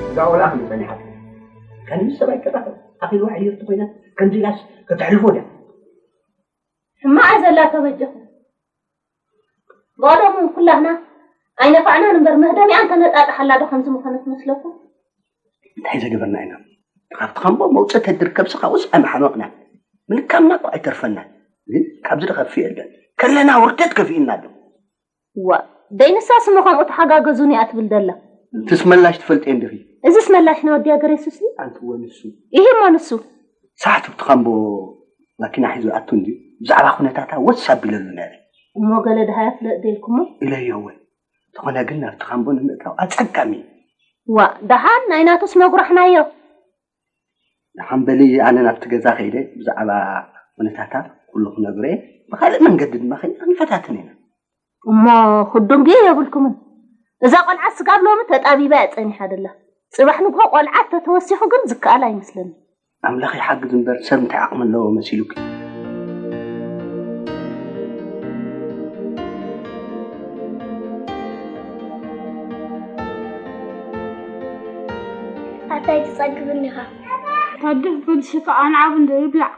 እዛ ቆልዓ ክንዲ ጸኒሓት ከምዚ ሰብኣይ ተራኸብ ኣኺልዋ ዕይርቲ ኮይና ከምዚ ኢላስ ከተሕልፎ ድያ? ሕማቕ ዘላ ተበጀኹም። ብቐደሙ ኩላህና ኣይነፋዕናን እምበር መህደሚኣን ተነጣጥሓላ ዶ ከምዚ ምኾነት መስለኩም? እንታይ ዘገበርና ኢና? ካብቲ ካምቦ መውፅእ ተድርከብሲ ካብኡስ ኣይመሓመቕናን። ምልካምና እኮ ኣይተርፈናን። ግን ካብዚ ዝኸፍእ የለን። ከለና ውርደት ከፊእና ኣሎ። ዋ፣ ደይ ንሳስ እሞ ከምኡ ተሓጋገዙኒ እያ ትብል ደላ። እንትስ መላሽ ትፈልጥዮ እንዲኺ? እዝስ መላሽ ናይ ወዲ ሃገር የሱስ እዩ። ኣንቲ እወ ንሱ። ይሄ እሞ ንሱ። ሳሕቲ ብቲ ካምቦ ማኪና ሒዙ ኣቱ እንድዩ። ብዛዕባ ኩነታታ ወስ ኣቢለሉ ነይረ። እሞ ገለ ድሃያ ፍለጥ ደልኩሞ? ኢለዮ እወ። እንተኾነ ግን ናብቲ ካምቦ ንምእታው ኣጸጋሚ እዩ። ዋ፣ ደሓን ናይ ናቱስ መጉራሕናዮ። ደሓን በሊ፣ ኣነ ናብቲ ገዛ ከይደ ብዛዕባ ኩነታታ ኩሉ ክነግሮ እየ። ብኻልእ መንገዲ ድማ ከይድና ክንፈታተን ኢና። እሞ ክድንግዮ የብልኩምን። እዛ ቆልዓ ስጋብ ሎሚ ተጣቢባ እያ ጸኒሓ ደላ። ጽባሕ ንግሆ ቆልዓ ተተወሲኹ ግን ዝከኣል ኣይመስለኒ። ኣምላኽ ይሓግዝ እምበር ሰብ እንታይ ዓቕሚ ኣለዎ መሲሉኪ? ኣታይ ትጸግብኒ ኢኻ? ታድፍ ብልሲ ከኣ ንዓብ እንዶ ይብላዕ።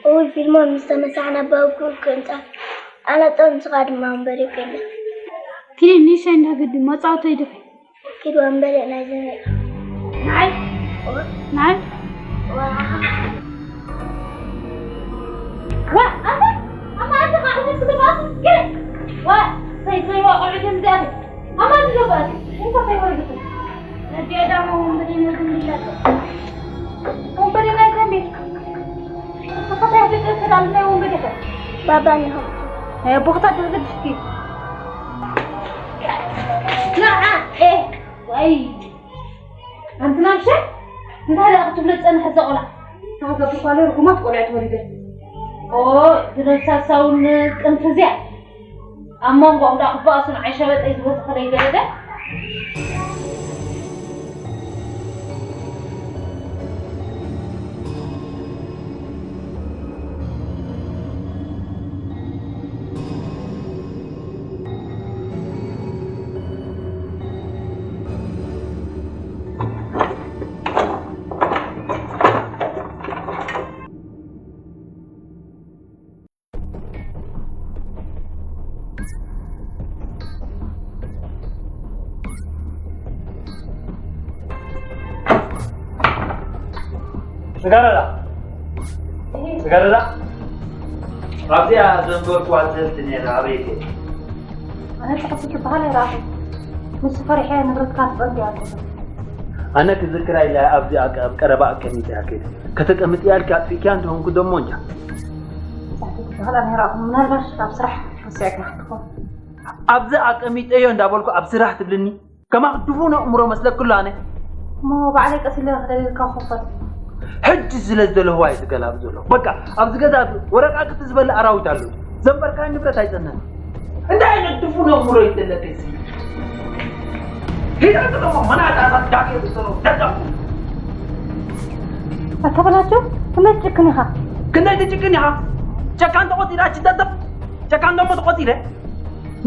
እውይ ፊልሞን ምስ ተመሳሕና ባውኩ ክንጻ ኣነ ጠንስኻ ድማ እምበር ይከለ። ኪዲ ንእሽተይ እንዳግዲ መጻወተይ ድኺ? ኪድ ወንበዴ ናይ ዘመድ። ንዓይ? ኦ? ንዓይ? ዋ። ዋ፣ ኣታ፣ ኣታ፣ ኣታ፣ ኣታ፣ ክትባስ፣ ግረ። ዋ፣ ሰይ፣ ሰይ፣ ዋ፣ ቆልዑ ደም ዚኣት። ኣማ ዝገባል፣ እንኳ ከይወረድኩ። ነዲኣ ዳማ ወንበዴ ነዚ እንዲላቶ። ወንበዴ ናይ ዘንቤ። ኣታ፣ እንታይ ፍቅር ስላለ ናይ ወንበዴ ከ? ባባ እንዲኹም። ኣይ፣ ኣቦኽታ ድርግድ እስኪ። ንዓ፣ ኤ፣ ዋይ። ኣንቲ ናምሸ፣ እንታይ ደኣ ክትብሎ ዝጸንሐ እዛ ቆልዓ? ካብ ገብር ኳለ ርጉማት ቆልዑ ተወሊደ። ኦ፣ ዝነብሳሳውን ቅንፊ እዚኣ። ኣብ መንጎኦም ደኣ ክበኣሱን ዓይሸበጠይ ዝበተኸለይ ገለ ደ? ስጋረዳ፣ ስጋረዳ፣ ኣብዚኣ ዘንበርኩዋ ዘንቲ ነይራ፣ ኣበይ ከ? ኣነ ጽሑፍ ትበሃል ኣይረኣኹ። ንሱ ፈሪሐ ንብረትካ ትጸርግ እያ ኣልኩ። ኣነ ክዝክራ ኢለ ኣብዚ ኣቀ-፣ ኣብ ቀረባ ኣቀሚጠያ ከይደ። ከተቀምጥያ ኢልኪ ኣጥፊእክያ እንተኾንኩ ደሞ እንጃ። ጻሕቲ ትበሃል ኣነ ኣይረኣኹ። ምናልባሽ ኣብ ስራሕ ረሲዕካ ክትኾን። ኣብዚ ኣቀሚጠዮ እንዳበልኩ ኣብ ስራሕ ትብልኒ? ከማኽ ድፉን ኣእምሮ መስለኪ ኣሎ ኣነ? እሞ ባዕለይ ቀስ ኢለ ክደልየልካ ክኸፈት። ሕጂ ስለ ዝደለኹዋ እየ ዝገላብጥ ዘለኹ። በቃ፣ ኣብዚ ገዛ ወረቃቅቲ ዝበልዕ ኣራዊት ኣሎ። ዘንበርካዮ ንብረት ኣይጸንሕን። እንታይ ዓይነት ድፉን ኣእምሮ እዩ ዘለኪ እዚ? ሂዳ ዘለኹ መናእሰያት ዳግም ዝሰሩ ደደፉ። ኣታ በላቸው፣ ክንደይ ትጭክን ኢኻ? ክንደይ ትጭክን ኢኻ? ጨካን ተቖጺራ እቺ ደደፍ። ጨካን ደሞ ተቖጺረ።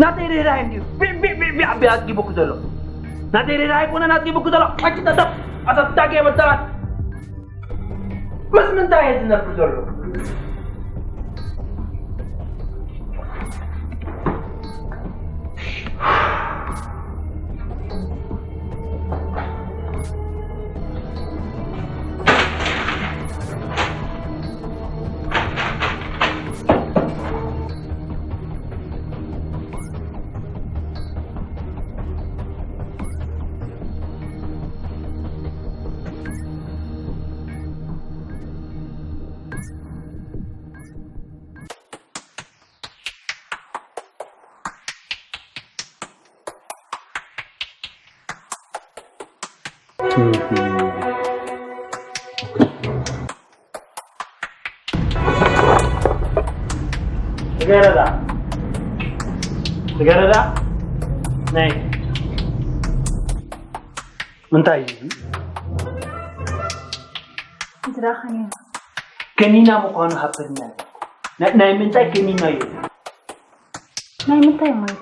ናተይ ርህራሄ እንድዩ ቢዕ ቢዕ ቢዕ ቢዕ ኣቢሉ ኣጽጊቡኪ ዘሎ። ናተይ ርህራሄ ኣይኮነን ኣጽጊቡኪ ዘሎ። ኣቺ ጠጠፍ ኣሳዳጊ የበደላት። ምስ ምንታይ እየ ዝነብር ዘሎ? ጽጌረዳ፣ ጽጌረዳ፣ ነይ። እንታይ እዩ? ዝረኣኻኒ። ከኒና ምዃኑ ሃበርና። ናይ፣ ናይ ምንታይ ከኒና እዩ? ናይ ምንታይ ማለት?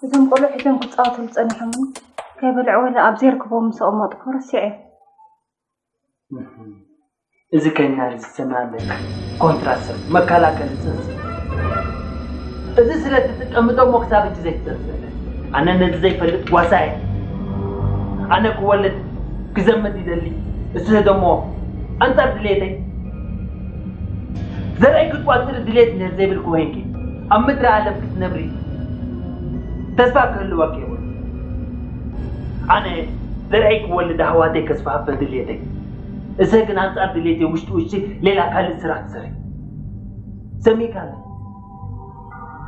እዞም ቆልዑ ሒዞም ክጻወቱ ዝጸኒሖም ከይበልዑ ወላ ኣብ ዘይርከቦም ምስ ኣቐመጥኩ ረሲዐ። እዚ ከኒና ዝሰማለ ኮንትራሰፕት፣ መከላከሊ ጽንሲ። እዚ ስለ ትጥቀምዶ እሞ ክሳብ ሕጂ ዘይትጠንስለ? ኣነ ነዚ ዘይፈልጥ ጓሳ እየ። ኣነ ክወልድ ክዘምት ይደሊ። እሱ ደሞ ኣንጻር ድሌተይ። ዘርኣይ ክትቋጽር ድሌት እንድሕር ዘይብልኪ ኮይንኪ፣ ኣብ ምድሪ ዓለም ክትነብሪ ተስፋ ክህልወኪ ይኽእል። ኣነ ዘርኣይ ክወልድ ኣሕዋተይ ከስፋሕፈ ድሌተይ። እሰ ግን ኣንጻር ድሌተይ ውሽጢ ውሽጢ ሌላ ካልእ ስራሕ ትሰርሒ። ሰሚዕካኒ?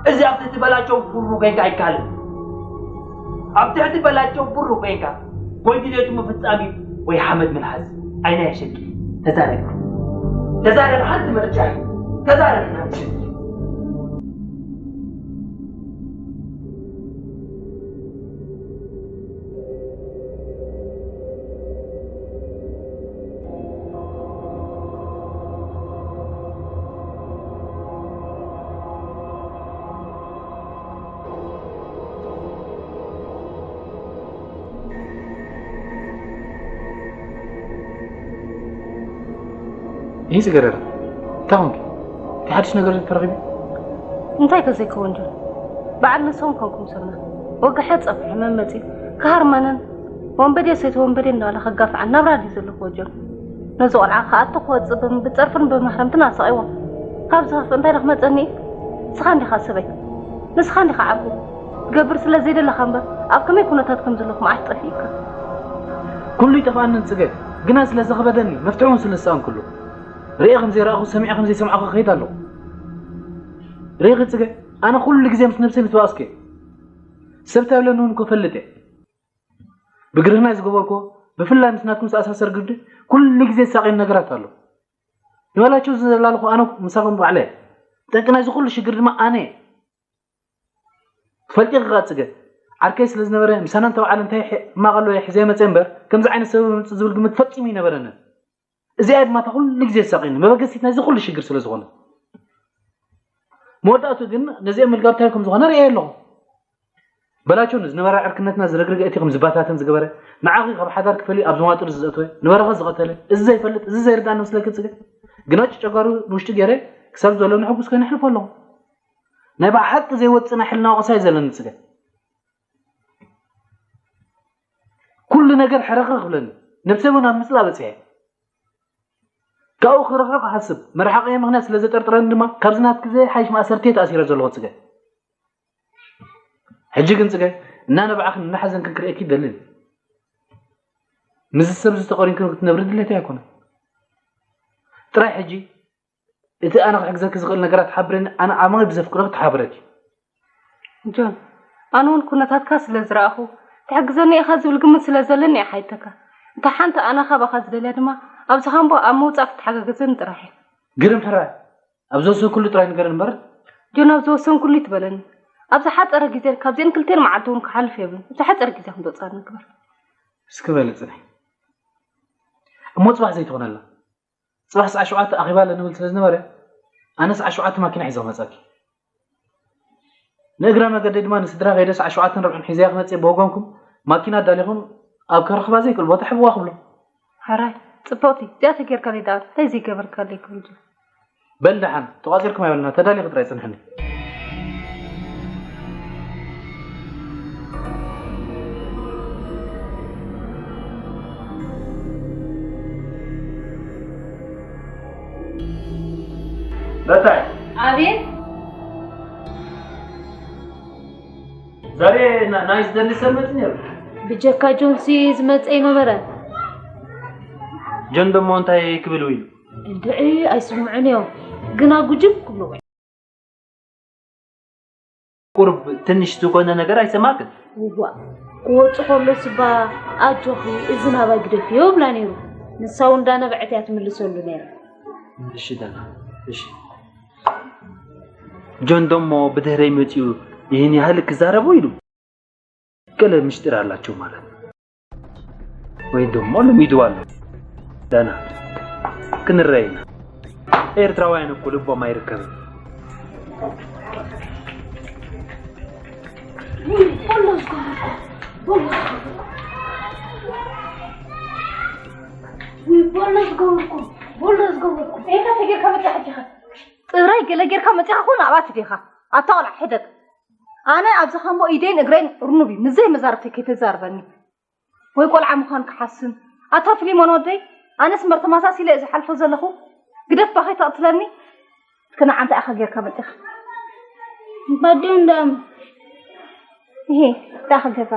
እዚ ኣብ ትሕቲ በላቸው ብሩ ኮይንካ ኣይካልን። ኣብ ትሕቲ በላቸው ብሩ ኮይንካ ወይ ድሌቱ ምፍጻም እዩ ወይ ሓመድ ምልሓስ። ኣይናይ ኣሸቂ። ተዛረብ። ተዛረብ፣ ሓንቲ ምርጫ እዩ። ተዛረብ፣ ሓንቲ። ይህ ጽገረዳ፣ እንታይ ኾንኪ? እንታይ ሓድሽ ነገር ተረኺቡ? እንታይ ተዘይከውን ጆን? በዓል ንሶም ኮንኩም ሰብና። ወግሐ ጸፍሑ መመጺ። ክሃርመንን ወንበዴ ሰይቲ ወንበዴ እንዳበለ ከጋፍዓን ናብራ ድዩ ዘለዎ ጆን? ነዚ ቆልዓ ክኣቱ ክወጽእ ብም-፣ ብጸርፍን ብማህረምትን ኣሳቒዎ። ካብ ዝኸፍእ እንታይ ዶ ክመጸኒ? ንስኻ እንዲኻ ሰበይ። ንስኻ እንዲኻ ዓርኩ። ትገብር ስለ ዘይደለኻ እምበር፣ ኣብ ከመይ ኩነታት ከም ዘለኹ መዓት ጠፊእካ። ኩሉ ይጠፍኣኒ ጽገ፣ ግና ስለ ዘኸበደኒ፣ መፍትሒ እውን ስለ ዝሰኣንኩሉ። ርእየ ከም ዘይረኣኹ፣ ሰሚዐ ከም ዘይሰማዕኩ ክኸይድ ኣለኹ። ርእይኺ ጽገ፣ ኣነ ኩሉ ግዜ ምስ ነብሰይ ምስ ተባእስኩ እየ። ሰብ እንታይ ይብለኒ እውን እኮ እፈልጥ እየ። ብግርህና ዝገበርኩዎ፣ ብፍላይ ምስ ናትኩም ዝተኣሳሰር ግዲ፣ ኩሉ ግዜ ዝሳቕየኒ ነገራት ኣሎ። ንበላቸው ዘላለኹ ኣነ ምሳኹም ባዕለ እየ። ጠንቂ ናይዚ ኩሉ ሽግር ድማ ኣነ እየ። ትፈልጢ ክቃ ጽገ፣ ዓርከይ ስለ ዝነበረ፣ ምሳና እንተበዓለ እንታይ ሕ-፣ ሕማቕ ኣለዎ እየ ሒዘ መጸ እምበር፣ ከምዚ ዓይነት ሰበብ ምጽእ ዝብል ግምት ፈጺሙ ኣይነበረንን። እዚኣ ድማ እታ ኩሉ ግዜ ዝሳቕየኒ መበገሲት ናይዚ ኩሉ ሽግር ስለ ዝኾነ። መወዳእቱ ግን ነዚኦም ምልጋብ እንታይ ከም ዝኾነ ርእየ ኣለኹ። በላቸው ንዝነበረ ዕርክነትና ዝረግረገ እቲ ከም ዝበታተን ዝገበረ፣ ንዓኺ ካብ ሓዳር ክፈሊ ኣብ ዝማጥር ዘእተወ፣ ንበረኸት ዝቐተለ፣ እዚ ዘይፈልጥ፣ እዚ ዘይርዳእ ንምስለኪ ጽገ። ግና ጨጓሩ ንውሽጢ ገይረ ክሳብ ዘሎ ንሕጉስ ኮይነ ኣሕልፎ ኣለኹ። ናይ ብሓቂ ዘይወጽእ ናይ ሕልና ወቐሳ እዩ ዘለኒ ጽገ። ኩሉ ነገር ሕርኽርኽ ይብለኒ። ነብሰይ እውን ኣብ ምጽላእ በጺሐ። ካብኡ ክርሕርኽ እሓስብ። መርሓቐየ ምኽንያት ስለ ዘጠርጥረኒ ድማ፣ ካብዚ ናትኪ ዘይሓይሽ ማእሰርቲ እየ ተኣሲረ ዘለኹ ጽገ። ሕጂ ግን ጽገ፣ እናነባዕኽን እናሓዘንክን ክርእየኪ ይደልን። ምስዚ ሰብ እዚ ተቐሪንክን ክትነብሪ ድሌተይ ኣይኮነን። ጥራይ ሕጂ እቲ ኣነ ክሕግዘኪ ዝኽእል ነገራት ሓብረኒ፣ ኣነ ዓሚቐ ብዘፍቅረኪ ተሓብረኪ። ጆን፣ ኣነ እውን ኩነታትካ ስለ ዝረኣኹ፣ ትሕግዘኒ ኢኻ ዝብል ግምት ስለ ዘለኒ እየ ሓይተካ። እታ ሓንቲ ኣነ ካባኻ ዝደልያ ድማ፣ ኣብዚ ካምቦ ኣብ ምውጻእ ክትሓጋገዘኒ ጥራሕ እየ። ግርም ሕራይ፣ ኣብ ዝወሰንኩሉ ጥራይ ንገረኒ እምበር። ጆን፣ ኣብ ዝወሰንኩሉ ይትበለኒ። ኣብ ዝሓጸረ ግዜ፣ ካብዚአን ክልቴን መዓልቲ እውን ክሓልፍ የብሉን። ኣብ ዝሓጸረ ግዜ ክንወጽእ ንግበር። እስኪ በሊ ጽንሒ። እሞ ጽባሕ ዘይትኾነላ? ጽባሕ ሰዓት ሸውዓተ ኣኼባ ኣለኒ እብል ስለ ዝነበረ፣ ኣነ ሰዓት ሸውዓተ ማኪና ሒዘ ክመጸኪ። ንእግረ መገደይ ድማ ንስድራ ከይደ ሰዓት ሸውዓተን ርብዕን ሒዘያ ክመጽእ ብወገንኩም ማኪና ኣዳሊኹም ኣብ ከረኽባ ዘይክእል ቦታ ሕብዋ ክብሎ። ሕራይ፣ ጽብቕቲ፣ እዚኣ ተጌርካለይ ደኣ እንታይ ዘይገበርካለይ ክብል ጆን። በል ደሓን፣ ተቋጺርኩም ኣይበልና፣ ተዳሊኺ ጥራይ ጽንሕኒ። በታይ። ኣቤት። ዛሬ ና-፣ ናይ ዝደሊ ሰብ መጽእ ነይሩ። ብጀካ ጆንሲ ዝመጸ ኣይነበረን። ጆን ደሞ እንታይ ክብል ውዒሉ? እንድዒ ኣይስምዑን እዮም፣ ግና ጉጅም ክብሉ ውዒ። ቁሩብ ትንሽ ዝኾነ ነገር ኣይሰማዕክን? እዋ፣ ክወጽእ ከሎ ስባ ኣጆኺ እዚ ናባይ ግደፍዮ ይብላ ነይሩ። ንሳ እውን እንዳነበዐት እያ ትምልሰሉ ነይራ። እሺ ደህና እሺ። ጆን ደሞ ብድህረይ መጺኡ ይህን ያህል ክዛረቡ ኢሉ ገለ ምስጢር ኣላቸው ማለት ነው። ወይ ደሞ ለሚዱ ኣሎ። ደህና ክንረይ ኢና። ኤርትራውያን እኮ ልቦም ኣይርከብን። ጥራይ ገለ ጌርካ መጺኻ ኮን ኣብኣ ትዴኻ። ኣታ ቆልዓ ሕደግ። ኣነ ኣብዚ ከምቦ ኢደይን እግረይን ርኑብ እዩ። ንዘይ መዛርብተይ ከይተዛርበኒ። ወይ ቆልዓ ምዃን ክሓስን። ኣታ ፊሊሞን ወደይ፣ ኣነስ እምበር ተመሳሲለ እየ ዝሓልፎ ዘለኹ። ግደፍ ባኸይ ተቕትለኒ። ክንዓንታ ኢኻ ጌርካ መጺኻ። ባዲዮ እንዳም። ይሄ፣ እንታይ ክገብራ?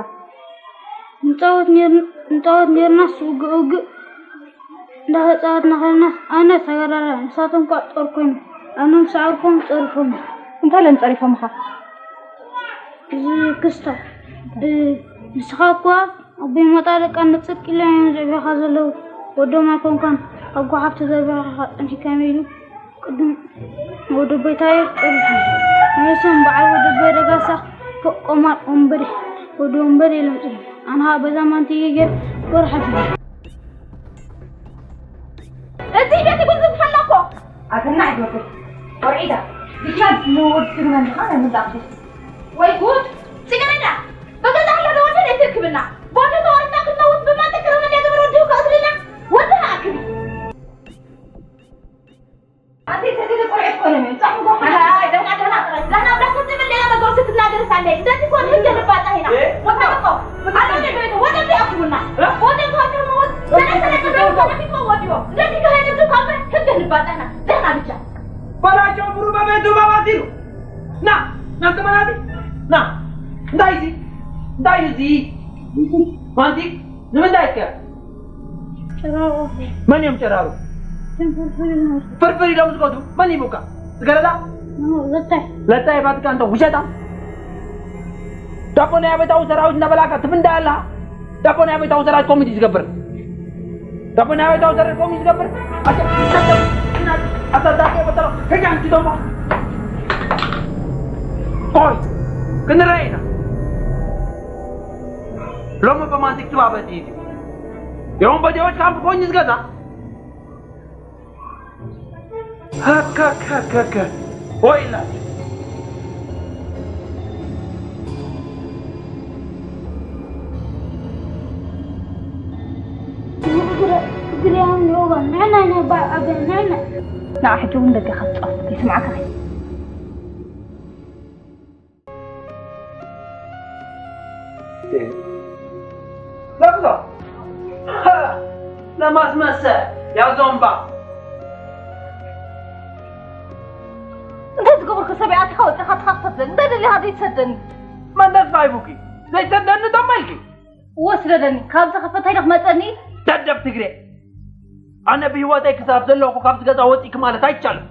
ንጻወት ኔር-፣ ንጻወት ኔርናስ ውግእ ውግእ እንዳተጻወትና ከለናስ ኣነ ተገዳዳሪ፣ ንሳቶም ከኣ ጦር ኮይኖም፣ ኣነ ምስ ዓርኮም ጸሪፎም። እንታይ ኢሎም ጸሪፎምኻ? እዚ ክስታ፣ እ፣ ንስኻ እኳ ኣቦይ ሞጣ ደቃ ንጽቅ ኢሎም እዮም ዝዕብኻ ዘለዉ። ወዶም ኣይኮንካን፣ ኣብ ጓሓፍ ተዘርቢሕኻ ጸኒሕካ ኢሉ ቅድም ወደ ቤታዮ ጸኒሑ። መልሶም በዓል ወደ ቤት ደጋሳ ፎቅ ቆማል ወንበዴ፣ ወደ ወንበዴ ኢሎም ጸኒሑ። ኣንሃ በዛ ማንቲ ይገር ወርሓት። እቲ ቤት ይጉዝፍ ፈለኮ። ኣገናዕ ጆርጆ፣ ወርዒዳ፣ ብቻ ንወድ ትግመን ድኻ ናይ ምንዳቕ ወይ ጉድ! ጽጌረዳ፣ በገዛ ህሎ ወደ ቤት ትርክብና። ወደ ተዋርና ክንመውት ብማንጠቅ ከመን ያገበር ወዲሁ ከእስርና። ወደ ኣክቢ። ኣንተ ተገደ ቆርዕት ኮነ ምን ጻፍ እንኳን። ኣይ፣ ደህና፣ ደህና፣ ደህና ብላ ስትብል ሌላ ነገር ስትናገር ሳለ። እንደዚህ እኮ ህግ ልባጣ ሄና። እ? ወጣ በቃ። አለ ነው ነው ወደ ቢያኩና። እ? ወደ ተዋርና መውት። ሰነ ሰነ ነው ወደ ቢያኩ ወዲዮ። እንደዚህ ከሄደ ካመ ህግ ልባጣና። ደህና ብቻ። በላቸው ብሩ በቤቱ ባባቲሩ። ና፣ ና ተመናዲ። ና። እንታይ እዚ? እንታይ እዚ? ማንቲ፣ ንምንታይ ከ? ጨራሮ። መን እዮም ጨራሩ? እቶም ፍርፍር ኢሎም ዝኸዱ። ፍርፍር ኢሎም ዝኸዱ? መን ይቡካ? ዝገረዳ? ኖ፣ ለታይ። ለታይ ባትካ እንተ ውሸጣ። ዳቦ ናይ ኣበታዊ ሰራዊት እናበላካ ትፍንዳ ኣላ። ዳቦ ናይ ኣበታዊ ሰራዊት ኮሚቴ ዝገብር። ዳቦ ናይ ኣበታዊ ሰራዊት ኮሚቴ ዝገብር። ኣተ-፣ ኣተ-፣ ኣተ-፣ ኣተ-፣ ኣተ-፣ በተራ፣ ከጃ እንጂ ደሞ። ቆይ፣ ክንረአ ኢና። ሎሚ በማንቲክ ትባበቲ እዩ። የውን በዲዎች ካምፕ ኮኝ ዝገዛ። ሀከከከከ ወይላችሁ። ንዓ ሕጂ እውን ደገኻ ትጻወት ከይስምዓካ። ለቅሶ። ለማስመሰል ያዞምባ። እንታይ ዝገበርኩ ሰብ እያ? ኣቲኻ ወፂኻ ትኻፍተት ዘን እንታይ ደሊኻ ዘይትሰደኒ? መን ተስፋ ሂቡኪ? ዘይሰደኒ ቶም ኢልኪ? እወ ስደደኒ። ካብ ዝኸፈት እንታይ ዶ ክመፀኒ? ደደብ ትግሬ። ኣነ ብህይወተይ ክሳብ ዘለኹ ካብዚ ገዛ ወፂእኪ ማለት ኣይቻልም።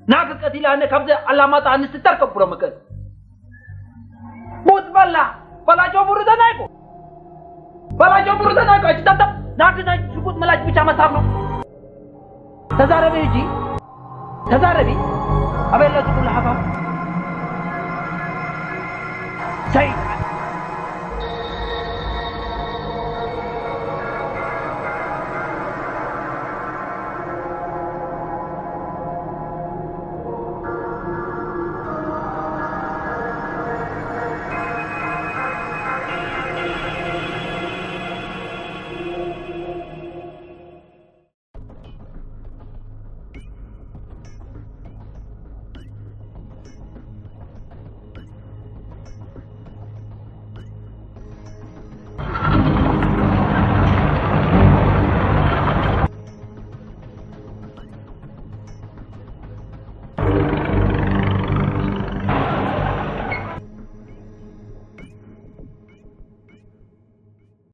ናክ ቀቲለ ኣነ ካብዚ ኣላማጣ ኣንስቲ ተርከብኩ ዶ ምክእል? ቡት በላ፣ በላቸው ብሩ ተናይቁ። በላቸው ብሩ ተናይቁ። እቺ ጠብጠብ፣ ናክ ናይ ሽጉጥ ምላጭ ብቻ መሳብ ነው። ተዛረቢ ሕጂ፣ ተዛረቢ። ኣበይ ኣሎ እቲ ኩሉ ሓፋ? ሰይ፣